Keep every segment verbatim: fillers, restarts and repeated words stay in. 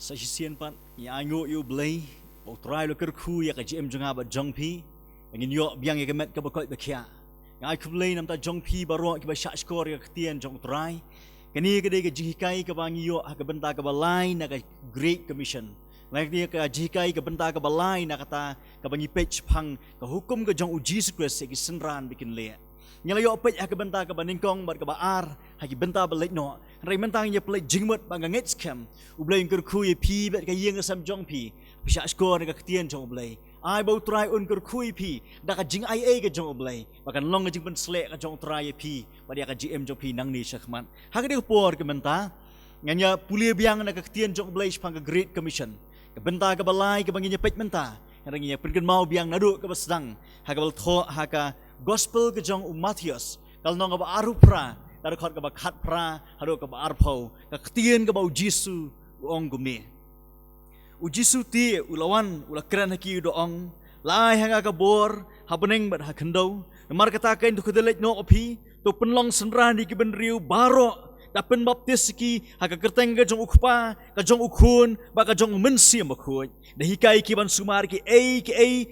Sa shisien pat, ngi ainguh ïa U Blei ba U Trai u la kyrkhu ïa ka jingim jong nga bad jong phi, ba ngin ïoh biang ïa ka met kaba koit ba khiah. Nga ai khublei na ka bynta jong phi baroh kiba shahshkor ïa ka ktien jong U Trai. Kane ka dei ka jinghikai kaba ngi ïoh ha ka bynta kaba lai na ka Great Commission. Lane ka dei ka jinghikai ka bynta kaba lai na kata kaba ngi peit shaphang ka hukum ka jong U Jisu Khrist ïa ki synran ba kin leh. Ngi la ïoh peit ha ka bynta kaba nyngkong bad kaba ar ha ki bynta ba leit noh. Hynrei mynta ngin ïa peit jingmut ba nga ngeit skhem U Blei un kyrkhu ïa phi bad ka ïing ka sem jong phi. Phi shahshkor ïa ka ktien jong U Blei. Ai ba U Trai un kyrkhu ïa phi da ka jingaiei ka jong U Blei, ba kan long ka jingpynsleh ka jong U Trai ïa phi bad ïa ka jingim jong phi nangne shakhmat. Ha kane ka por ka mynta ngan ïa pule biang na ka ktien jong U Blei shaphang ka Great Commission. Ka bynta kaba lai kaba ngin ïa peit mynta, hynrei ngin ïa pynkynmaw biang naduh kaba sdang ha kaba la thoh ha ka Gospel ka jong u Mathaios, ka lynnong kaba arphew phra, ka dkhot kaba khatphra haduh kaba arphew. Ka ktien kaba U Jisu u ong kumne. U Jisu te u la wan, u la kren ha ki, u da ong, la ai ha nga ka bor ha bneng bad ha khyndew. Namar kata keiñ, to khadduh leit noh phi, to pynlong synran ïa ki bynriew baroh, da pynbaptis ïa ki ha ka kyrteng ka jong U Kpa, ka jong U Khun bad ka jong U Mynsiem Bakhuid, da hikai ïa ki ban sumar ïa kiei kiei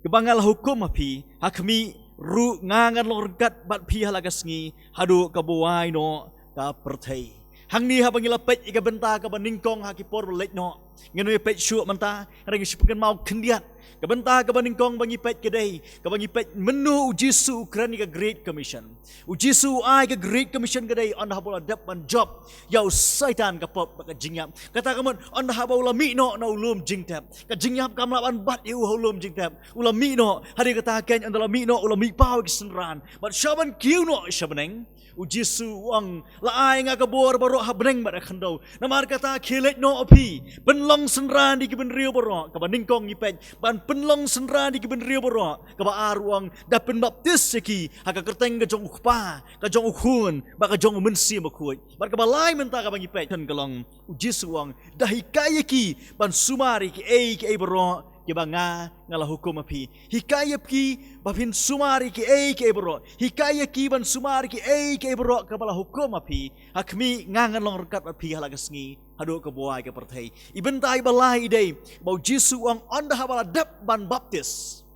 kiba nga la hukum ha phi. Ha khmih ruh nga ngan long ryngkat bad phi ha la ka sngi haduh kaba wai noh ka pyrthei. Hangne haba ngi la peit ïa ka bynta kaba nyngkong ha ki por ba leit noh, ngin ym ïa peit shuh mynta, hynrei ngi shu pynkynmaw khyndiat. Ka bynta kaba nyngkong ba ngi peit ka dei kaba ngi peit mynno U Jisu u kren ïa ka Great Commission. U Jisu u ai ka Great Commission ka dei ynda haba u la dep ban jop ïa u Soitan ka pop bad ka jingïap. Kata ka mut ynda haba u la mih noh na u lum jingtep, ka jingïap kam lah ban bat ïa u ha u lum jingtep. U la mih noh, hadien kata keiñ ynda la mih noh u la mih paw ïa ki synran bad sha ban kiew noh sha bneng. U Jisu u ong, la ai nga ka bor baroh ha bneng bad ha khyndew. Namar kata khie leit noh phi, pynlong synran ïa ki bynriew baroh. Kaba nyngkong ngi peit ban pynlong synran ïa ki bynriew baroh. Kaba ar u ong, da pynbaptis ïa ki ha ka kyrteng ka jong U Kpa, ka jong U Khun bad ka jong U Mynsiem Bakhuid. Bad kaba lai mynta kaba ngi peit kan ka long, U Jisu u ong, da hikai ïa ki ban sumar ïa kiei kiei baroh kiba nga, nga la hukum ha phi. Hikai ïa ki ba phin sumar ïa kiei kiei baroh. Hikai ïa ki ban sumar ïa kiei kiei baroh kaba la hukum ha phi. Ha khmih nga ngan long ryngkat bad phi ha la ka sngi haduh kaba wai ka pyrthei. I bynta iba lai i dei ba U Jisu u ong ynda haba la dep ban baptis,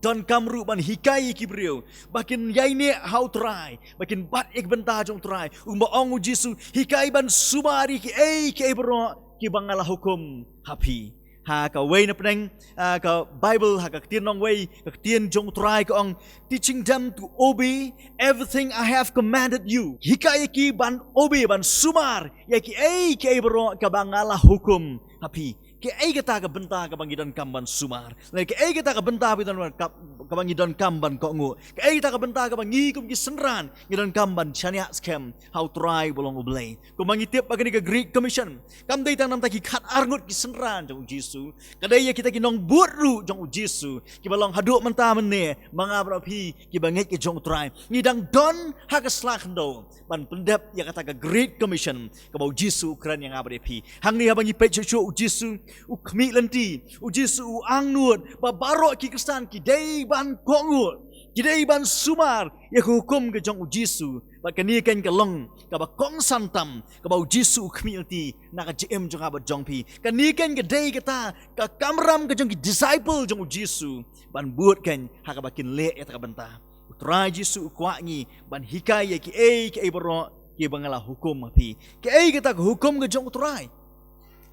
donkam ruh ban hikai ïa ki briew ba kin ïaineh ha U Trai, ba kin bat ïa ka bynta jong U Trai. Kumba ong U Jisu, hikai ban sumar ïa kiei kiei baroh kiba nga la hukum ha phi. Ha kawei na pdeng, ah, ka Baibl, ha ka Ktien Nongwei, ka ktien jong U Trai ka ong, teaching them to obey everything I have commanded you. Hikai ïa ki ban obey, ban sumar ïa kiei kiei baroh kaba nga la hukum ha phi. Kaei kata ka bynta kaba ngi donkam ban sumar? Lane kaei kata ka bynta ba ngi donkam, kaba ngi donkam ban kohnguh? Kaei kata ka bynta kaba ngi kum ki synran ngi donkam ban shaniah skhem ha U Trai uba long U Blei? Kumba ngi tip ba kane ka Great Commission kam dei tang na bynta ki khatar ngut ki synran jong U Jisu. Ka dei ïa kita ki nongbud ruh jong U Jisu kiba long haduh mynta mynne, ma nga bad phi kiba ngeit ka jong U Trai. Ngi dang don ha ka sla khyndew ban pyndep ïa kata ka Great Commission kaba U Jisu u kren ïa nga bad ïa phi. Hangne haba ngi peit shuh shuh, U Jisu u khmih lynti, U Jisu u angnud ba baroh ki Khristan ki dei ban kohnguh, ki dei ban sumar ïa ka hukum ka jong U Jisu. Bad kane keiñ ka long kaba kongsan tam kaba U Jisu u khmih lynti na ka jingim jong nga bad jong phi. Kane keiñ ka dei kata ka kamram ka jong ki disciple jong U Jisu ban bud keiñ ha kaba kin leh ïa kata ka bynta. U Trai Jisu u kwah ngi ban hikai ïa kiei kiei baroh kiba nga la hukum ha phi. Kaei kata ka hukum ka jong U Trai?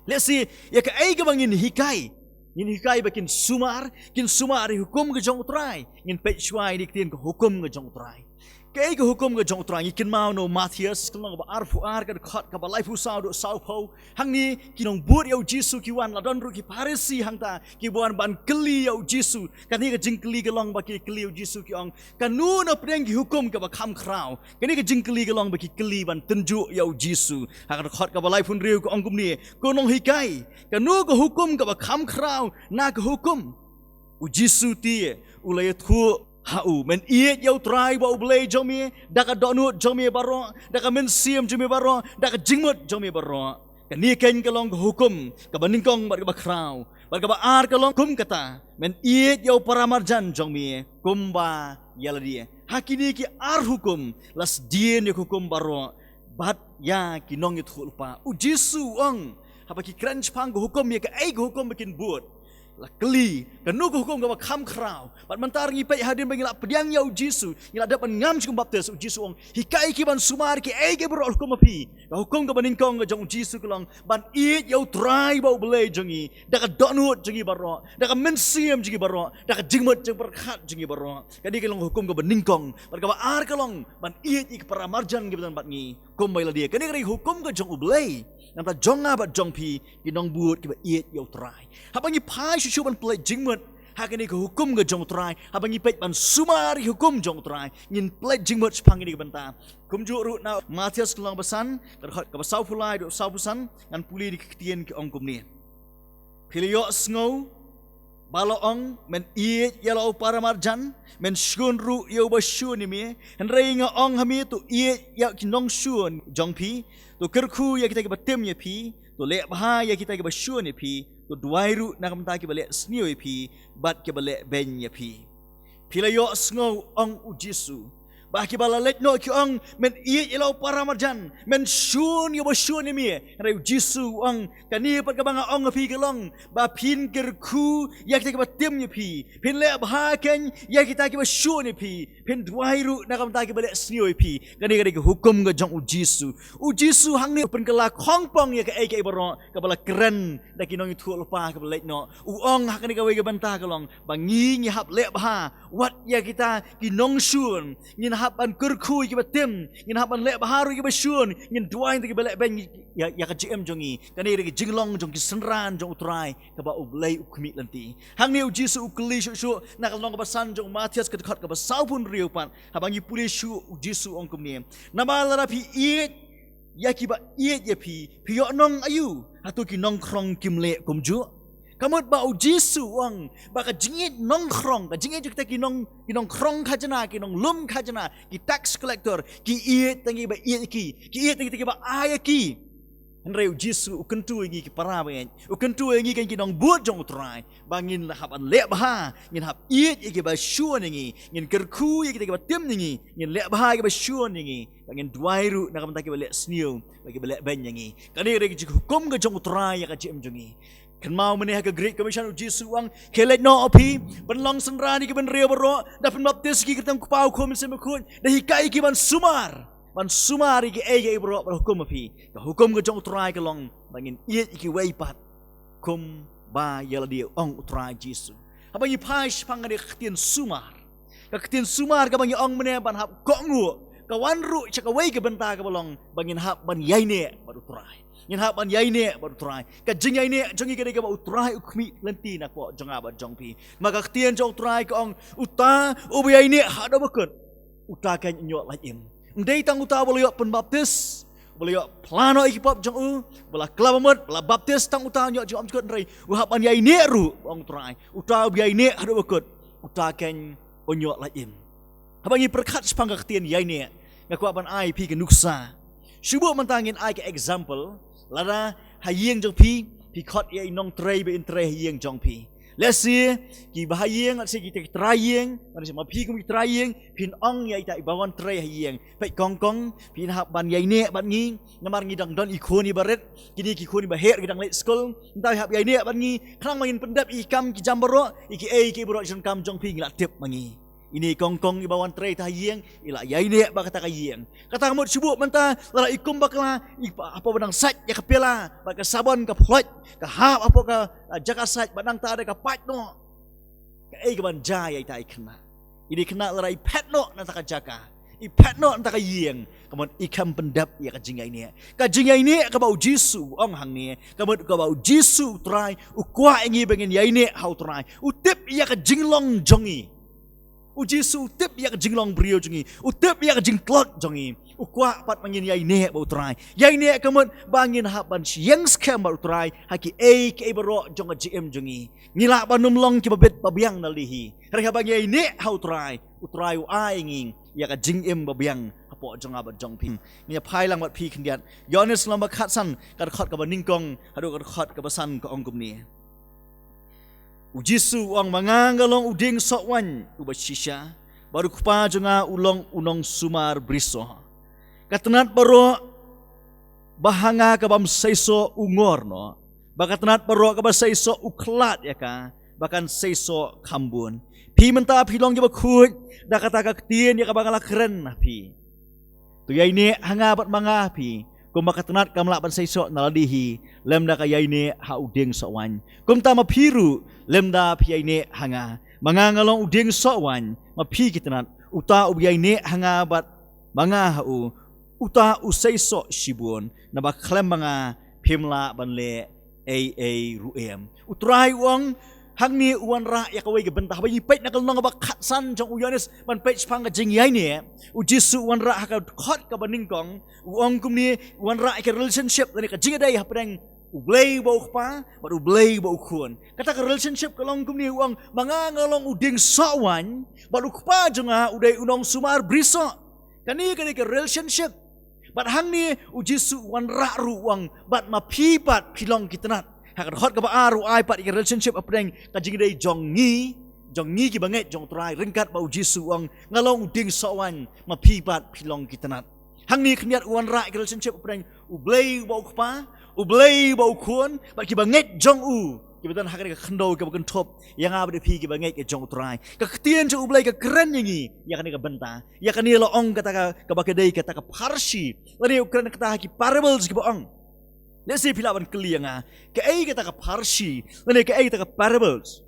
Lehse ïa kaei kaba ngin hikai, ngin hikai ba kin sumar, kin sumar ïa ka hukum ka jong U Trai. Ngin peit shuwa ïa ka ktien ka hukum ka jong U Trai. Kaei ka hukum ka jong U Trai? Ngi kynmaw na u Mathaios ka lynnong kaba arphew ar, ka dkhot kaba laiphew saw haduh sawphew. Hangne ki nongbud ïa U Jisu ki wan, la don ruh ki Pharisi hangta kiba wan ban kylli ïa U Jisu. Kane ka jingkylli ka long ba ki kylli ïa U Jisu ki ong, kano na pdeng ki hukum kaba kham khraw? Kane ka jingkylli ka long ba ki kylli ban tynjuh ïa U Jisu. Ha ka dkhot kaba laiphew hynriew ka ong kumne, ko nonghikai, kano ka hukum kaba kham khraw na ki hukum? U Jisu te u la ïathuh ha u, men ïeit ïa U Trai uba U Blei jong me da ka dohnud jong me baroh, da ka mynsiem jong me baroh, da ka jingmut jong me baroh. Kane keiñ ka long ka hukum kaba nyngkong bad kaba khraw. Bad kaba ar ka long kum kata, men ïeit ïa u paramarjan jong me kumba ïa lade. Ha kine ki ar hukum la sdien ïa ka hukum baroh bad ïa ki nongïathuhlypa. U Jisu u ong, Haba ki kren shaphang ka hukum, ïa kaei ka hukum ba kin bud, la kylli, kano ka hukum kaba kham khraw? Bad mynta ngi peit hadien ba ngi la pdiang ïa u Jisu, ngi la dep ban ngam sha ka jingpynbaptis, u Jisu u ong, hikai ki ban sumar kiei kiei baroh, hukum ha phi. Ka hukum kaba nyngkong ka jong u Jisu ka long ban ïeit ïa u Trai bad u Blei jong ngi da ka dohnud jong ngi baroh, da ka mynsiem jong ngi baroh, da ka jingmut jingpyrkhat jong ngi baroh. Kane ka long hukum kaba nyngkong. Bad kaba ar ka long ban ïeit ïa ki para marjan kiba don bad ngi kumba ïa lade. Kane ka dei hukum ka jong u Blei. Nangta jong nga bad jong phi ki nongbud kiba ïeit ïa u Trai. Haba ngi phai shuh shuh ban pynleit jingmut ha kane ka hukum ka jong u Trai, haba ngi peit ban sumar ïa ka hukum jong u Trai, ngin pynleit jingmut shaphang kane ka bynta. Kumjuh ruh na Mathaios ka lynnong ba san, ka dkhot kaba sawphew lai haduh sawphew san, ngan pule da ki ktien ki ong kumne. Phi la ïohsngew ba la ong, men ïeit ïa la u para marjan, men shun ruh ïa uba shun ïa me. Hynrei nga ong ha me, to ïeit ïa ki nongshun jong phi, to kyrkhu ïa kita kiba tim ïa phi, to leh bha ïa kita kiba shun ïa phi, to duwai ruh na ka bynta kiba leh sniew ïa phi bad kiba leh beiñ ïa phi. Phi la ïohsngew, ong u Jisu, ba kiba la leit noh ki ong, men ïeit ïa la u para marjan, men shun ïa uba shun ïa me. Hynrei u Jisu u ong, kane pat kaba nga ong ha phi ka long ba phin kyrkhu ïa kita kiba tim ïa phi, phin leh bha keiñ ïa kita kiba shun ïa phi, phin duwai ruh na ka bynta kiba leh sniew ïa phi. Kane ka dei ka hukum ka jong u Jisu. U Jisu hangne u pynkylla khongpong ïa kaei kaei baroh kaba la kren da ki nongïathuhlypa kiba la leit noh. U ong ha kane kawei ka bynta ka long ba ngi, ngi hap leh bha wat ïa kita ki nongshun, ngin hap ban kyrkhu ïa kiba tim, ngin hap ban leh bha ruh ïa kiba shun, ngin duwai ïa kiba leh beiñ ïa, ïa ka jingim jong ngi. Kane ka dei ka jinglong jong ki synran jong u Trai kaba u Blei u khmih lynti. Hangne u Jisu u kylli shuh shuh na ka lynnong kaba san jong u Mathaios, ka dkhot kaba sawphew hynriew pat. Haba ngi pule shuh, u Jisu u ong kumne, namar lada phi ïeit ïa kiba ïeit ïa phi, phi ïoh nong aïu? Hato ki nongkhrong kim leh kumjuh? Ka mut ba u Jisu u ong ba ka jingïeit nongkhrong, ka jingïeit jong kita ki nong, ki nongkhrong khajna, ki nonglum khajna, ki tax collector, ki ïeit tang ïa kiba ïeit ïa ki, ki ïeit tang ïa kita kiba ai ïa ki. Hynrei u Jisu u kyntu ïa ngi ki para bangeit, u kyntu ïa ngi keiñ ki nongbud jong u Trai, ba ngin hap ban leh bha, ngin hap ïeit ïa kiba shun ïa ngi, ngin kyrkhu ïa kita kiba tim ïa ngi, ngin leh bha ïa kiba shun ïa ngi, ba ngin duwai ruh na ka bynta kiba leh sniew bad kiba leh beiñ ïa ngi. Kane ka dei ka jinghukum ka jong u Trai ïa ka jingim jong ngi. Kynmaw mynne ha ka Great Commission u Jisu u ong, khie leit noh phi, pynlong synran ïa ki bynriew baroh, da pynbaptis ïa ki ha ka kyrteng u Kpa, u Khun, u Mynsiem Bakhuid, da hikai ïa ki ban sumar, ban sumar ïa kiei kiei baroh ba la hukum ha phi. Ka hukum ka jong u Trai ka long ba ngin ïeit ïa kiwei pat kumba ïa lade, ong u Trai Jisu. Haba ngi phai shaphang kane ka ktien sumar, ka ktien sumar kaba ngi ong mynne ban hap kohnguh, ka wan ruh sha kawei ka bynta kaba long ba ngin hap ban ïaineh bad u Trai. Ngin hap ban ïaineh bad u Trai. Ka jingïaineh jong ngi ka dei kaba u Trai u khmih lynti napoh jong nga bad jong phi. Ma ka ktien jong u Trai ka ong, uta uba ïaineh haduh ba kut, uta keiñ un ïoh lait im. Ym dei tang uta uba la ïoh pynbaptis, uba la ïoh phla noh ïa ki pop jong u, uba la khlad bamut, uba la baptis, tang uta un ïoh jingim jingkut, hynrei u hap ban ïaineh ruh, ong u Trai. Uta uba ïaineh haduh ba kut, uta keiñ un ïoh lait im. Haba ngi pyrkhat shaphang ka ktien ïaineh, nga kwah ban ai phi ka nuksa. Shu buh mynta ngin ai ka example, lada ha ïing jong phi, phi khot ïa i nongtrei ba in trei ha ïing jong phi. Lehse kiba ha ïing, lehse kita ki trai ïing, lehse ma phi kum ki trai ïing, phin ong ïa ita iba wan trei ha ïing, peit kong kong, phin hap ban ïaineh bad ngi, namar ngi dang don i khun iba rit, kine ki khun iba heh ki dang leit skul, nangta hap ïaineh bad ngi, khnang ba ngin pyndep ïa ki kam ki jam baroh, ïa kiei kiei baroh ki jingdonkam jong phi ngi la tip ma ngi. Ine i kong kong iba wan trei ha ïing, i la ïaineh bad kata ka ïing. Kata ka mut shu buh mynta, lada i kum bakla, i pa, hapoh ba dang sait ïa ka pela bad ka sabon ka ploit, ka hap hapoh ka, ah, jaka sait bad nangta da ka pait noh. Kaei kaban jia ïa ita i khynnah? Ine i khynnah lada i phet noh na kata ka jaka, i phet noh na kata ka ïing, ka mut i khlem pyndep ïa ka jingïaineh. Ka jingïaineh kaba u Jisu u ong hangne, ka mut kaba u Jisu u Trai u kwah ïa ngi ba ngin ïaineh ha u Trai. U tip ïa ka jinglong jong ngi. U Jisu u tip ïa ka jinglong briew jong ngi, u tip ïa ka jingtlot jong ngi. U kwah pat ba ngin ïaineh bad u Trai. Ïaineh ka mut ba ngin hap ban ïeng skhem bad u Trai ha kiei kiei baroh jong ka jingim jong ngi. Ngi lah ban ym long kiba bit ba biang na lade hi. Hynrei haba ngi ïaineh ha u Trai, u Trai u ai ïa ngi ïa ka jingim ba biang hapoh jong nga bad jong phi. Ngin ïa phai lang bad phi khyndiat. Ïoannis lynnong ba khatsan, ka dkhot kaba nyngkong haduh ka dkhot kaba san, ka ong kumne. U Jisu u ong, ma nga nga long u dieng soh waiñ uba shisha, bad u Kpa jong nga u long u nongsumar brisoh. Ka tnat baroh Ba ha nga kaba ym seisoh u ngor noh, ba ka tnat baroh kaba seisoh u khlad ïa ka, ba kan seisoh kham bun. Phi mynta phi long kiba khuid da kata ka ktien ïa kaba nga la kren ha phi. To ïaineh ha nga bad ma nga ha phi, kumba ka tnat kam lah ban seisoh na lade hi, lymda ka ïaineh ha u dieng soh waiñ. Kumta ma phi ruh, lymda phi ïaineh ha nga, ma nga nga long u dieng soh waiñ, ma phi ki tnat, uta uba ïaineh ha nga bad ma nga ha u, uta u seisoh shibun, naba khlem ma nga phim lah ban leh ei ei ruh em. U Trai u ong, hangne u wanrah ïa kawei ka bynta. Haba ngi peit na ka lynnong ba khatsan jong u Ïoannis, ban peit shaphang ka jingïaineh, u Jisu u wanrah ha ka dkhot kaba nyngkong, u ong kumne, u wanrah ïa ka relationship lane ka jingïadei hapdeng U Blei uba u Kpa bad U Blei uba u Khun. Kata ka relationship ka long kumne, u ong, ma nga nga long u dieng soh waiñ, bad u Kpa jong nga u dei u nongsumar brisoh. Kane ka dei ka relationship. Bad hangne u Jisu u wanrah ruh u ong, bad ma phi pat phi long ki tnat. Ha ka dkhot kaba ar u ai pat ïa ka relationship hapdeng ka jingïadei jong ngi, jong ngi kiba ngeit jong u Trai, ryngkat bad u Jisu u ong, nga long u dieng soh waiñ, ma phi pat phi long ki tnat. Hangne khyndiat u wanrah ïa ka relationship hapdeng U Blei uba u Kpa, U Blei uba u Khun, bad kiba ngeit jong u, kiba don ha kane ka khyndew kaba kynthup ïa nga bad ïa phi kiba ngeit ka jong u Trai. Ka ktien jong U Blei ka kren ïa ngi ïa kane ka bynta. Ïa kane la ong kata ka, kaba ka dei kata ka pharshi. Lane u kren kata ha ki parables kiba ong. Lehse phi lah ban kylli ïa nga, kaei kata ka pharshi lane kaei kata ka parables?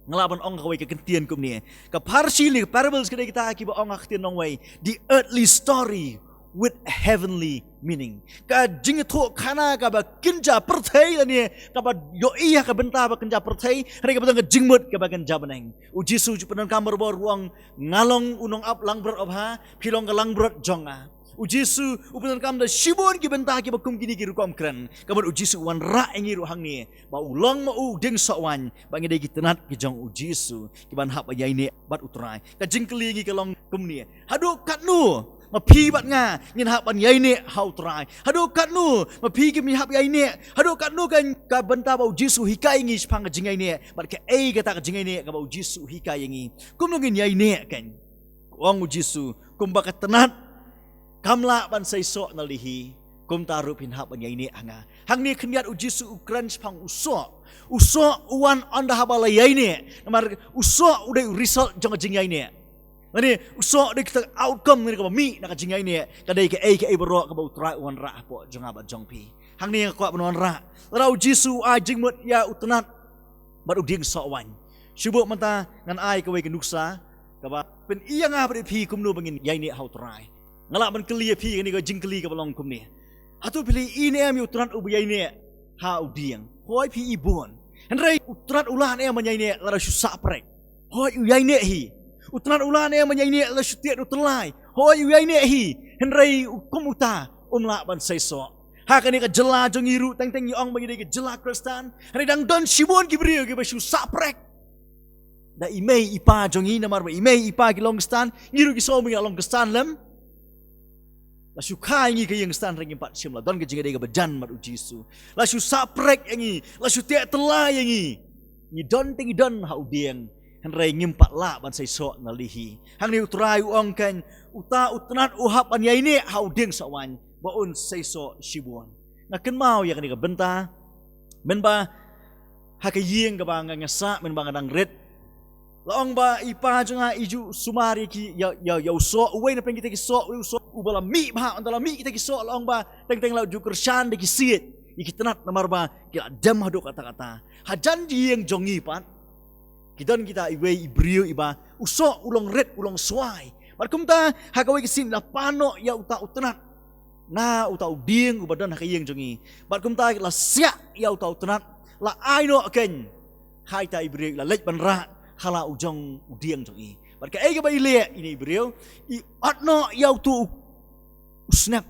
Nga lah ban ong kawei ka kyntien kumne. Ka pharshi lane ka parables ka dei kata kiba ong ha ka ktien nongwei, the earthly story with heavenly meaning. Ka jingïathuhkhana kaba kynja pyrthei lane kaba ïohi ha ka bynta ba kynja pyrthei, hynrei kaba don ka jingmut kaba kynja bneng. U Jisu u pyndonkam barabor u ong, nga long u nongap langbrot babha, phi long ka langbrot jong nga. U Jisu u pyndonkam da shibun ki bynta kiba kum kine ki rukom kren. Ka mut u Jisu u wanrah ïa ngi ruh hangne ba u long ma u dieng soh waiñ, ba ngi dei ki tnat ki jong u Jisu, kiban hap ban ïaineh bad u Trai. Ka jingkylli ïa ngi ka long kumne, haduh katno ma phi bad nga ngin hap ban ïaineh ha u Trai? Haduh katno ma phi kim hap ïaineh? Haduh katno ka, ka bynta ba u Jisu u hikai ïa ngi shaphang ka jingïaineh, bad kaei kata ka jingïaineh kaba u Jisu u hikai ïa ngi? Kumno ngin ïaineh kan? Ong u Jisu, kumba ka tnat kam lah ban seisoh na lade hi, kumta ruh phin hap ban ïaineh ha nga. Hangne khyndiat u Jisu u kren shaphang u soh. U soh u wan ynda haba la ïaineh. Namar u soh u dei u result jong ka jingïaineh. Lane u soh u dei kata outcome lane kaba mih na ka jingïaineh. Ka dei kaei kaei baroh kaba u Trai u wanrah hapoh jong nga bad jong phi. Hangne nga kwah ban wanrah, lada u Jisu u ai jingmut ïa u tnat bad u dieng soh waiñ, shu buh mynta ngan ai kawei ka nuksa kaba pyni ïa nga bad ïa phi kumno ba ngin ïaineh ha u Trai. Nga lah ban kylli ïa phi kane ka jingkylli kaba long kumne, hato phi la ïohi ne em ïa u tnat uba ïaineh ha u dieng? Hooid, phi i bun. Hynrei u tnat u lah ne em ban ïaineh lada shu sah prek? Hooid, u ïaineh hi. U tnat u lah ne em ban ïaineh lada shu tied u tyllai? Hooid, u ïaineh hi. Hynrei u kum uta um lah ban seisoh. Ha kane ka jylla jong ngi ruh, teng teng ngi ong ba ngi dei ka jylla Khristan, hynrei dang don shibun ki briew kiba shu sah prek da i mei i pa jong ngi. Namar ba i mei i pa ki long Khristan, ngi ruh ngi sngew ba ngi long Khristan lem. La shu kha ïa ngi ka ïing Khristan hynrei ngim pat shym la don ka jingïadei kaba jan bad u Jisu. La shu sah prek ïa ngi, la shu tied tyllai ïa ngi. Ngi don te ngi don ha u dieng, hynrei ngim pat lah ban seisoh na lade hi. Hangne u Trai u ong kan, uta u tnat u hap ban ïaineh ha u dieng soh waiñ ba un seisoh shibun. Nga kynmaw ïa kane ka bynta mynba ha ka ïing kaba nga, nga sah mynba nga dang rit. La ong ba i pa jong nga i ju sumar ïa ki, ïa, ïa, ïa u soh, uwei na pdeng kita ki soh, uwei u soh uba la mih bha. Ynda la mih kita ki soh, la ong ba teng teng la ju kyrshan da ki siej ïa ki tnat namar ba ki la dem haduh katta katta. Hajan ïing jong ngi pat ki don kita iwei i briew iba u soh u long rit, u long swai. Bad kumta ha kawei ka sien la pan noh ïa uta u tnat na uta u dieng uba don ha ka ïing jong ngi. Bad kumta la siah ïa uta u tnat, la ai noh kein ha ita i briew, la leit ban rah ha la u jong u dieng jong i. Bad kaei kaba i leh ine i briew, i ot noh ïa utu u snep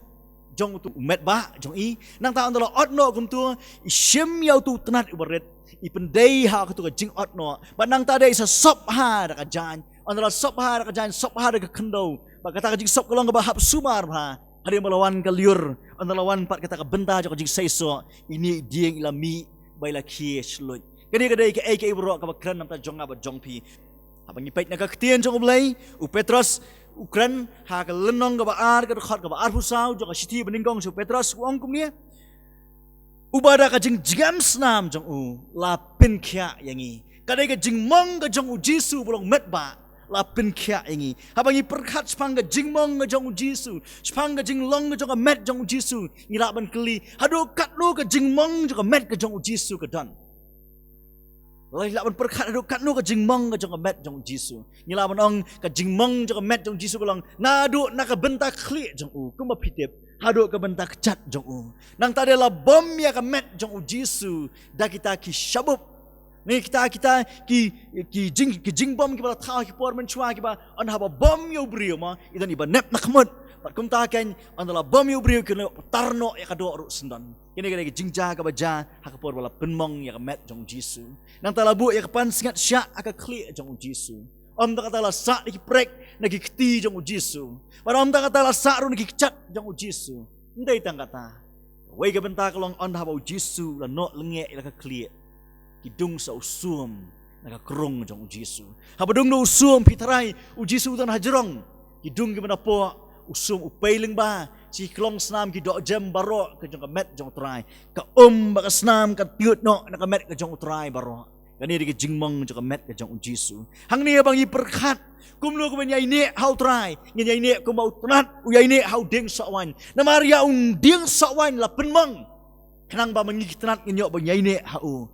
jong utu u metbah jong i. Nangta ynda la ot noh kumtu, i shim ïa utu u tnat uba rit, i pyndei ha katu ka jingot noh. Bad nangta de i sa sop bha da ka jaiñ. Ynda la sop bha da ka jaiñ, sop bha da ka khyndew, bad kata ka jingsop ka long kaba hap sumar bha. Hadien ba la wan ka lyiur, ynda la wan pat kata ka bynta jong ka jingseisoh, ine i dieng i la mih bad i la khie shluit. Kane ka dei kaei kaei baroh kaba kren na ka bynta jong nga bad jong phi. Haba ngi peit na ka ktien jong U Blei, u Petros U kren ha ka lynnong kaba ar, ka dkhot kaba arphew saw jong ka shithi banyngkong sha u Petros, u ong kumne: Uba da ka jingjngem snam jong u la pynkhiah ïa ngi. Ka dei ka jingmong ka jong u Jisu ba long met ba la pynkhiah ïa ngi. Haba ngi pyrkhat shaphang ka jingmong ka jong u Jisu, shaphang ka jinglong ka jong ka met jong u Jisu, ngi lah ban kylli, haduh katno ka jingmong jong ka met ka jong u Jisu ka don? Lada ngi lah ban pyrkhat haduh katno ka jingmong ka jong ka met jong u Jisu, ngi lah ban ong ka jingmong jong ka met jong u Jisu ka long naduh na ka bynta khlieh jong u, kumba phi tip, haduh ka bynta kjat jong u. Nangta de la bom ïa ka met jong u Jisu da kita ki shabup. Ngi kita, kita ki, ki jing, ki jingbom kiba la thaw ha ki por mynshuwa kiba ynda haba bom ïa u briew ma, i don iba nep na khmut. Bad kumta kein, ynda la bom ïa u briew ki la patar noh ïa ka doh ruh syndon. Kine ki dei ki jingjia kaba jia ha ka por ba la pynmong ïa ka met jong u Jisu. Nangta la buh ïa ka pansngiat shiah ha ka khlieh jong u Jisu. Ym tang kata, la sah da ki prek na ki kti jong u Jisu. Bad ym tang kata, la sah ruh na ki kjat jong u Jisu. Ym dei tang kata. Kawei ka bynta ka long ynda haba u Jisu u la noh lyngngeh ïa la ka khlieh, ki dung sa u sum na ka krung jong u Jisu. Haba dung noh u sum, phi tharai u Jisu u don hajrong, ki dung kiba napoh, u sum u pei lyngba sha ki khlong snam, ki dohjem baroh ka jong ka met jong u Trai. Ka um bad ka snam ka tiud noh na ka met ka jong u Trai baroh. Kane dei ka jingmong jong ka met ka jong u Jisu. Hangne haba ngi pyrkhat kumno kaban ïaineh ha u Trai, ngin ïaineh kumba u tnat u ïaineh ha u dieng sohwaiñ. Namar ïa u dieng sohwaiñ la pynmong khnang ba ma ngi ki tnat ngin ïoh ban ïaineh ha u.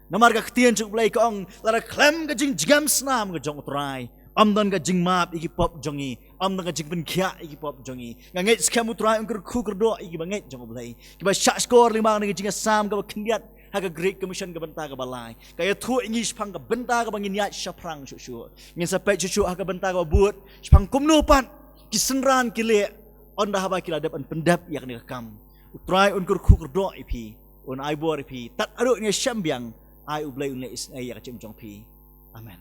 Namar ka ktien jong u Blei ka ong, lada khlem ka jingjngem snam ka jong u Trai, ym don ka jingmap ïa ki pop jong ngi, ym don ka jingpynkhiah ïa ki pop jong ngi. Nga ngeit skhem u Trai un kyrkhu kyrdoh ïa kiba ngeit jong u Blei, kiba shahshkor lyngba na ka jingïasam kaba khyndiat ha ka Great Commission ka bynta kaba lai. Ka ïathuh ïa ngi shaphang ka bynta kaba ngin ïaid shaphrang shuh shuh. Ngin sa peit shuh shuh ha ka bynta kaba bud shaphang kumno pat ki synran ki leh ynda haba ki la dep ban pyndep ïa kane ka kam. U Trai un kyrkhu kyrdoh ïa phi, un ai bor ïa phi. Tad haduh ngin ïashem biang, ai u Blei un leh isynei ïa ka jingim jong phi. Amen.